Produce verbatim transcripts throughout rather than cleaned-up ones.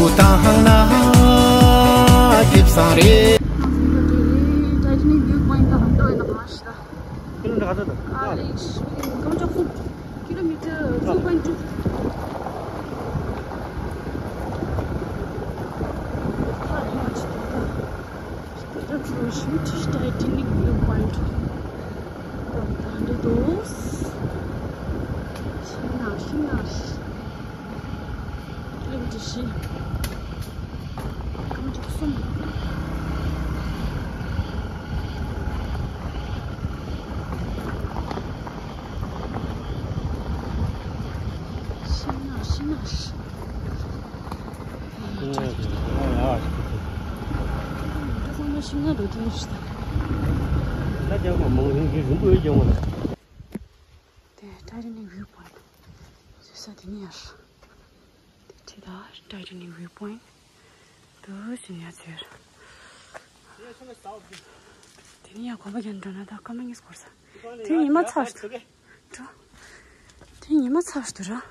བཏང་ན་ཁེབས་སང་རེད། Titanic view point ད་ཧང་ཏོ་ཡིན་ན་མ་ཤི་ད། ཁྱོད་ལ་འདྲ་ག་ཚོད་དང་། ཨ་ལེ་ཤི་ཀམ་ཅོག་སུ་ཀི་ལོ་མི་ཊར་two point two། ད་ཚོ་ཤུ་ཏི་Titanic view point ད་འདི་འདུག་ཤིང་ནགས་ཤིང་ནགས། ཀི་ལོ་མི་ཊར་བཞི། ཀི་ལོ་མི་ཊར་གསུམ། ཤིང་ནགས་ཤིང་ནགས། ཤིང་ནགས་ཤིང་ནགས་འགྲོ་དུས་ཤི་ད། ད་རྒྱག་མ་མང་ཡིན་གྱི་རིང་པོ་ཡོད་ཀྱང་མ་རེད། དེ་Titanic view point ཟེར་ས་དེ་ནི་ཡར། དེ་ཁྲིད་ད་Titanic view point དུ་ཕྱིན་ཡ་ཚེར། དེ་ནི་ཡ་གོམ་པ་རྒྱབ་འགྲོ་ན་ད་སྐར་མ་གཉིས་འགོར་ས། དེ་ཉི་མ་ཚ་ཞིག་འགྲོ། དེ་ཉི་མ་ཚ་ཞིག་འདུག་ར།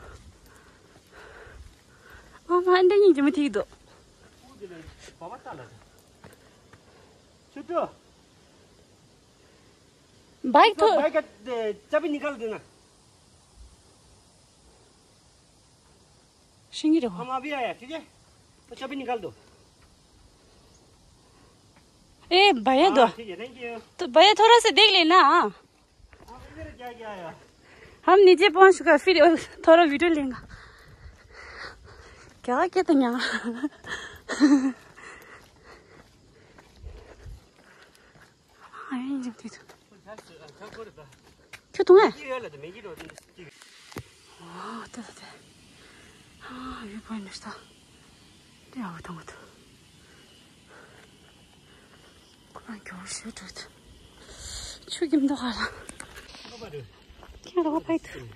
ཨ་མ་ཨ་འདྲ་གཉིས་ཀྱི་མི་ཐིག་འདུག་ཁྱོད་འགྲོ། बाइक तो बाइक का चाबी निकाल देना। ཤེས་ཀྱི་རེད་བ། हम अभी आया, ठीक है? तो चाबी निकाल दो। ए भैया दो। हाँ, ठीक है, thank you। तो भैया थोड़ा सा देख लेना। हाँ। आप इधर क्या क्या आया? हम नीचे पहुंच चुका है, फिर थोड़ा वीडियो लेंगे। क्या क्या तो यहाँ। ཁྱོད་དུང་ངས། ཨོ་ཏེ་ཏེ་ཏེ། ཨ་ཡོད་པ་ནི་ཤ་ད། ཏེ་ཨ་བ་དང་བ་དང་། ཁོ་རང་མགྱོགས་ཤོས་འགྲོ་ད། ཆུ་གིམ་དོ་ཧ་ལ། ཁྱེད་རོགས་ཕའི་ཐུ།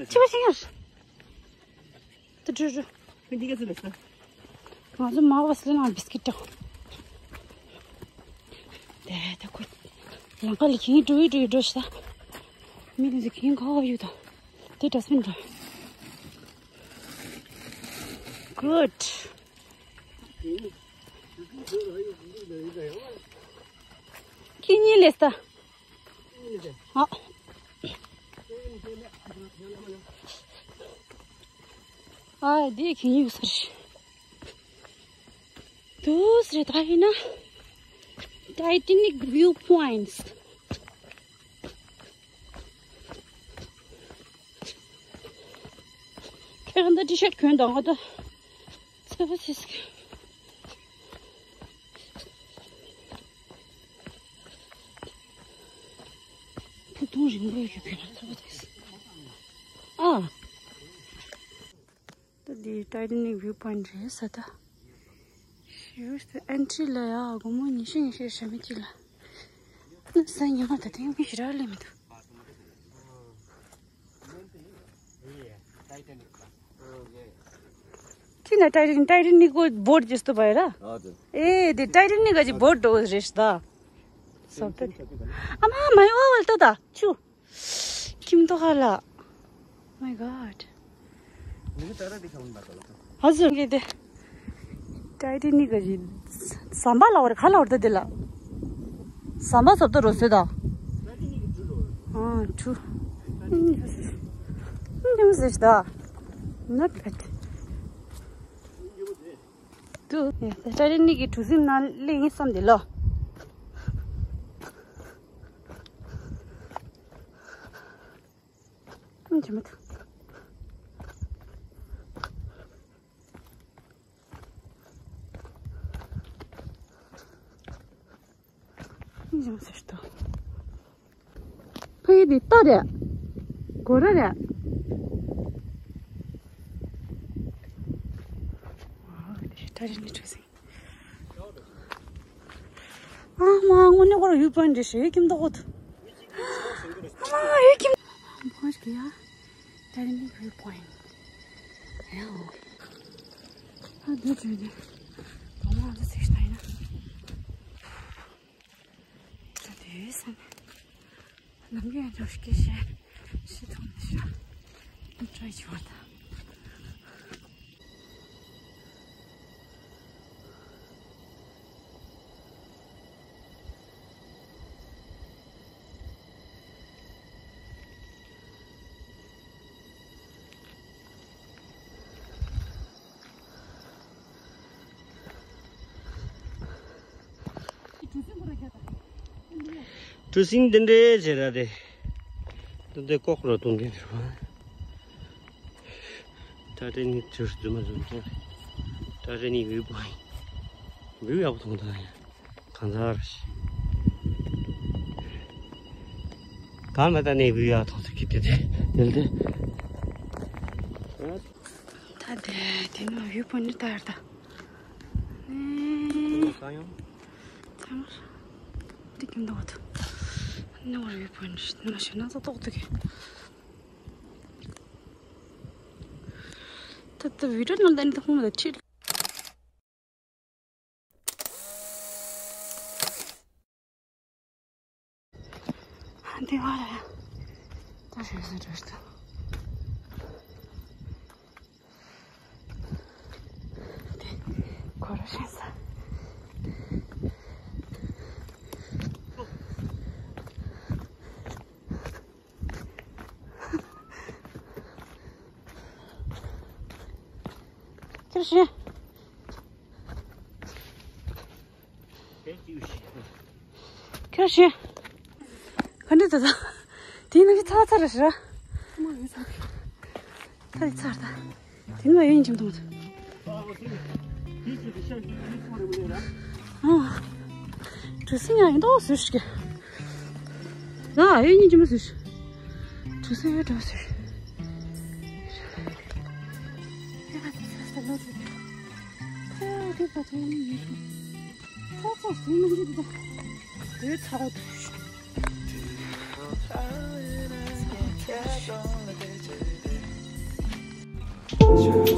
ཅི་བ་ཤེས་ཡོད། ཏུ་ཏུ་ཏུ། ཁྱོད་འདི་ག་ཚོད་ལ་ས། ང་ཚོ་མ་བ་སི་ལ་ན་བིས་ཀིཊ་དང་། དེ་ད་ཁོ། ལམ་ཁ་ལ་གིན་འགྲོ་ཡི་འགྲོ་ཡི་འགྲོ་ཤི་ད། མི་དེ་ཚོ་གིན་ཁ་བ་ཡོད་ད། དེ་ཌ་སི་བིན་འགྲོ། Good། ཁྱེད་གཉིས་ལས་ད། ཨ། ཨ་འདི་གིན་ཡོད་ས་རེད། དུས་རེད་ད་ཡིན་ན། Titanic view points། ཁྱེད་རང་ད་ཊི་ཤར་གྱོན་དང་ང་ད་ཚ་བ་ཚེས་ཀྱི། ཕུ་ཐུང་རིང་པོ་ཡོད་རྒྱུ་གྱོན་ན་ཚ་བ་ཚེས། ཨ། ད་འདི་Titanic view point རེད་ས་ད། ཞུ་སྟེ་ཨེན་ཊི་རི་ལ་ཡ་སྒོར་མོ་ཉི་ཤུ་ཉི་ཤུ་རེད་ཤ་མི་གཅིག་ལ། ས་ཉི་མ་ད་ཐེངས་མི་ཞེ་དྲག་སླེབས་མི་འདུག་ཁྱི་ན་ཏའི་ཊན་ནིག་ཏའི་ཊན་ནིག་གོ་བོཊ་ཇི་སྟོ་བ་ཡ་ར། ཨ་དེ། ཨེ་དེ་ཏའི་ཊན་ནིག་ག་ཅི་བོཊ་འགྲོ་རེད་ད། སོབ་ཏ། ཨ་མ་མ་ཡོ་བལ་ཏོ་ད་ཆུ། ཁྱིམ་ཏོ་ཧ་ལ། My God། ཧ་ཟུ་གི་དེ། ཏའི་ཊན་ནིག་ག་ཅི། ཟམ་པ་ལ་བར་ག་ལ་བར་ད་དེ་ལ། ཟམ་པ་སོབ་ཏོ་རོ་སོད་ད། ཨ་ཆུ། ཨིན་ཟེར་ད། Not bad། དུ། ཏའི་ཊན་ནིག་གི་གྲུ་གཟིངས་ནང་སླེབས་ཡིན་བསམ་དེ་ལོ། ཨང་ཅི་མ་ཐུ། ཨང་ཅི་མ་ཟེར་ཏོ། ཕ་ཡི་འདི་ལྟ་རེད། སྒོ་ར་རེད། ཨ་མ་དངོས་གནས་ཁོ་ར་ཡུལ་པ་འདྲ་ཞིག་ཡུལ་ཁྱིམ་ཐོག་གོ་ཐུ། ཨ་མ་ཡུལ་ཁྱིམ། ཁོ་ཞིག་ཡ། Titanic view point ཡ་འོ། ཨ་འདི་བྲོས་ཏེ། གོང་མ་ང་ཚོ་ཚེ་ཤི་ན་ཡིན་ན། ད་དེ་ས་ནས། ནམ་རྒྱུན་ཡང་འཇོག་སྐད་བཤད་ཤི་ཐུབ་མི་ཤ། ཨ་ཊ་རའི་བྱེད་པ་དང་། གྲུ་གཟིངས་འདི་འདྲའི་བྱེད་ར་དེ། འདི་འདྲའི་ལྐོག་ར་གཏོང་མཁན་དེ་རེད་པ། ད་དེ་ནི་དུས་རྫུན་མ་རྫུན་ཀྱང་། ད་དེ་ནི་བིའུ་པོ་ཡིན། བིའུ་ཡག་པོ་མཐོང་ད་ཡ། གང་ཟག་རེད། གང་ལ་ད་ནི་བིའུ་ཡག་མཐོང་ཟེར་གི་དེ་དེ་དེ་དེ། ད་དེ་དེ་ནི་བིའུ་པོ་ནི་ད་ཡར་ད། ནི། ས་ཡོང་། ཚང་མ། འདི་ཀྱང་འདུག་ད། ནི་བར་བིའུ་པོ་ནི་ནི་ཞེ་ན་ཚ་ཏོག་ཏོག་གི། ད་ད་བི་ཌིའོ་ནང་ལ་ནི་ད་ཁོང་ལ་ཁྲིད། འདི་བ་རེད། ད་ཞོལ་ས་འགྲོ་ཤི་ད། འདི་ཁོ་ར་ཤེས་ས། ཁྱེར་ཤི། ཁྱེར་ཤི། ག་འདྲ་ད་ད། དེའི་ནང་གི་ཚ་ཚ་རེད་ཤི་ར། ད་དེ་ཚར་ད། དེ་ནི་ཡོད་ཡིན་ཅིང་དུང་། ཨ། གྲུ་གཟིངས་ཡང་ཡིན་མདོག་བཟོས་ཤིག་ཨ། ཡོད་ཡིན་ཅིང་མ་བཟོས་ཤིག་གྲུ་གཟིངས་ཡོད་འདྲ་བཟོས་ཤིག་ཚ་ཚ་བཟོས་མ་འདི་འདུག་དེ་ཚ་བ་འདུག